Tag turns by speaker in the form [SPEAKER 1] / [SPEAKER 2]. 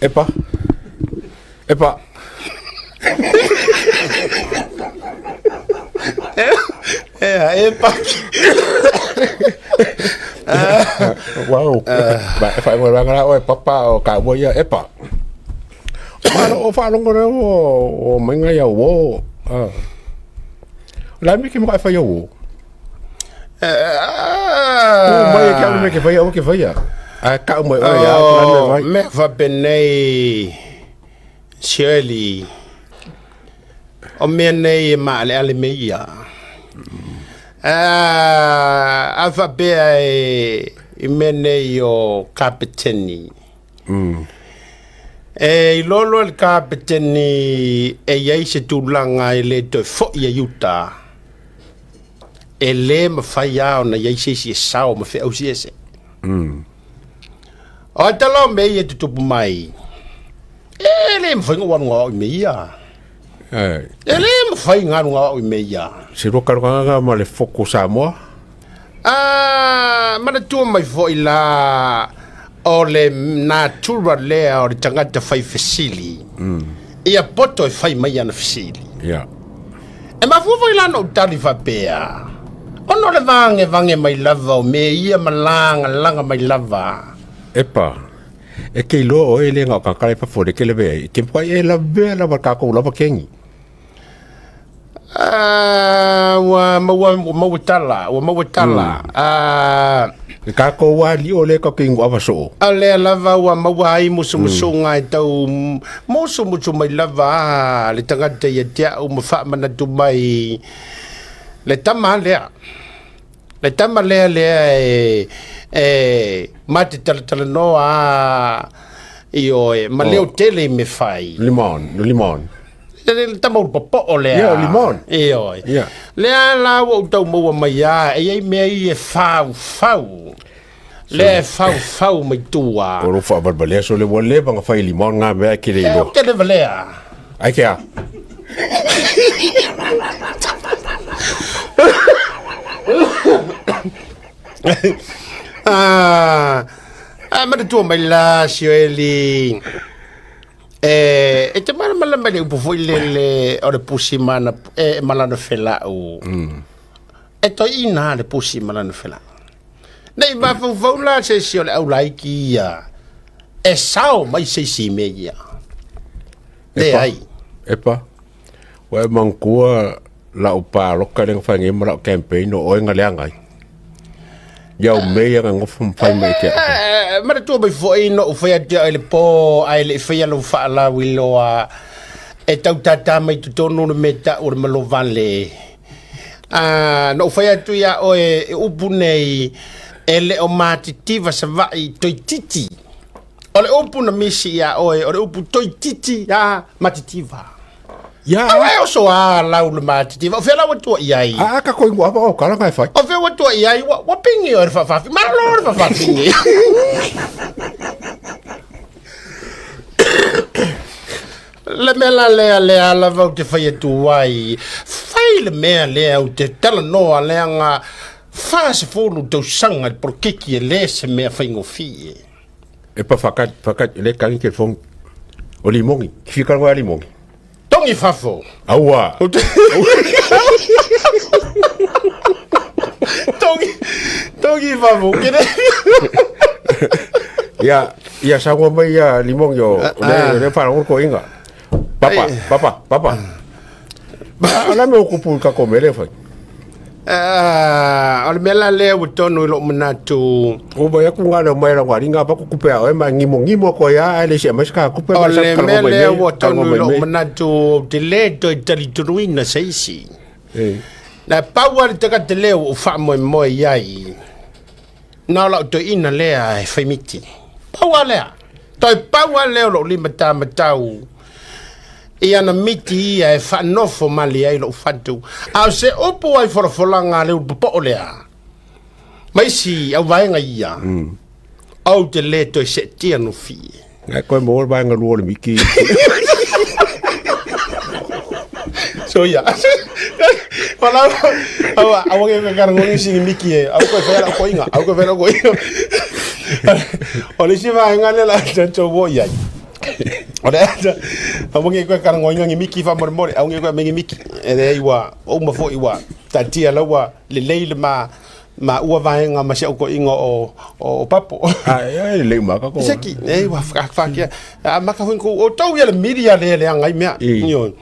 [SPEAKER 1] Epa. Epa.
[SPEAKER 2] E epa.
[SPEAKER 1] Wow. Ba e whae ngā rā oe papa o ka ua ia epa. O whaalongo reo o mainga ia o. La mi ke mo e whai o. O mai e ke au me ke whai au ke whai. A ka mai o ia la me
[SPEAKER 2] vai. Me whapenei Shirley o mea nei e maaleale me ia. A whapea e i mea nei o kapeteni. E iloa loa le kapeteni e i ai se tulaga e le toe foi ai uta, e le mafai lava ona i ai se isi e sao ma feausi ese. O tala o mea ia e tutupu mai, e le mafai ona ou alu gaoa i mea ia. E le mafai ona alu gaoa i mea ia.
[SPEAKER 1] Se lua kalokagaga ma le foko Samoa.
[SPEAKER 2] A manatua mai foi la o le natura lea o le tagata fai fesili. Ia poto e fai mai ana fesili.
[SPEAKER 1] Ia.
[SPEAKER 2] E mafua foi la ona ou tali faapea, ona o le vagevaga mai lava o mea ia ma lagalaga mai lava.
[SPEAKER 1] Epa, e ke iloa oe le na o kakala i fafo le ke lavea ai, ke makuai e lavea lava le kakou lava kengi.
[SPEAKER 2] Ah, ua maua ua maua tala, ua maua tala. Ah,
[SPEAKER 1] Le kakou ali o le ka ke ingo ava soo.
[SPEAKER 2] A lea lava ua maua ai musumusuga e tau musumusu mai lava le tagata ia te au ma faamanatu mai le tama lea. Le tama lea lea e, e ma te talatalanoa a ioe, ma leo tele i me fai.
[SPEAKER 1] Limon, limon.
[SPEAKER 2] Le tama ulu popoo lea.
[SPEAKER 1] Ia, o limon.
[SPEAKER 2] Ioe.
[SPEAKER 1] Ia.
[SPEAKER 2] Lea la ua ou tau maua mai a, e i ai mea ia e faufau. Lea e faufau mai tua.
[SPEAKER 1] O lo faavalvalea so le ua leva ona fai limon ngā mea e ke le
[SPEAKER 2] E
[SPEAKER 1] iloa.
[SPEAKER 2] ou te leva lea.
[SPEAKER 1] Ai ke a?
[SPEAKER 2] Ah, ah, manatua mai la Sioeli. E, e te malamalama i le upu foi lele o le pusi mana, e, ma lana felau. E toeaina le pusi ma lana felau. Nei mafaufau la se isi o le aulaiki ia, e sao mai se isi i mea ia. Leai.
[SPEAKER 1] Epa, ua e manatua lau paloka lea na fai nei ma lau campaign o oe na leaga ai. Ia o mea ia na nofo ma fai mai te au.
[SPEAKER 2] Eh, manatua mai foi na ou fai atu ia i le po ae le i faia lou faalauiloa e tau tātā mai totonu le mea tau o le malovale. Ah, na ou fai atu iā oe e upu nei e le o matitiva Savaii toeitiiti. O le upu na misi iā oe, o le upu toeitiiti a matitiva.
[SPEAKER 1] Ia,
[SPEAKER 2] Au e oso a lau le matitiva. O fea la ua tua i ai?
[SPEAKER 1] a ka koi ngua o kala ngai fai.
[SPEAKER 2] O fea ua tua i ai, ua pingi oe le faafafi. Malo le faafafingi. Le mea la lea lea lava ou te fai atu ai, fai le mea lea ou te talanoa leaga 40 tausaga le polokiki e le se mea faigofie.
[SPEAKER 1] E pa whakat, whakat, le kangi ke fong. O limongi, ki whika ngā limongi.
[SPEAKER 2] Tongi fafo.
[SPEAKER 1] Aua.
[SPEAKER 2] Tongi, tongi fafo. Kere.
[SPEAKER 1] Ia, ia saua mai ia limongi o, le, le wharango ko inga. Papa, papa, papa. Ala me o kupu ka ko mele whai.
[SPEAKER 2] Ah, o le mea la lea ua tonu i lou manatu.
[SPEAKER 1] O mai aku ngā leo mai rau ngā ringa paku kupe a oe mai ngimo ngimo koe a ai le sia mai ska kupe
[SPEAKER 2] O
[SPEAKER 1] mai sa
[SPEAKER 2] le
[SPEAKER 1] kalango
[SPEAKER 2] mea
[SPEAKER 1] mai
[SPEAKER 2] lea
[SPEAKER 1] mei,
[SPEAKER 2] ua
[SPEAKER 1] kalango
[SPEAKER 2] tonu i
[SPEAKER 1] mai
[SPEAKER 2] lou
[SPEAKER 1] mei.
[SPEAKER 2] manatu ou te lē toe talitonuina se isi.
[SPEAKER 1] E.
[SPEAKER 2] Na pau lava le tagata lea ua ou faamoemoe i ai, na o lau toeaina lea e fai miti. Pau lava lea. Toe pau lava lea o lou limatamatau i ana miti ia e faanofo malie ai lou fatu. A o se upu ai folafolaga a le ulu popoo lea, ma isi au vaega ia, ou te lē toe seetia gofie.
[SPEAKER 1] Ngai koe mo le vaega lua o le miti.
[SPEAKER 2] So ia. Wala awa awa ke ka karangoni singi miki e. Au koe whera ko inga. Au koe whera ko inga. O le isi vaega lea o le a tatou oo i ai, o le aua ne i toe talanoaina ni miki faamolemole, aua ne i toe aumaia ni miki. E leai ua uma foi ua taatia la ua lelei le ma maua vaega ma si au toeaina o o Papo.
[SPEAKER 1] Ai ai lelei uma ka ko.
[SPEAKER 2] Seki, e ua whakawhākia. A maka foi kou, o tau ia le miri a le leaga ai mea. Ioe.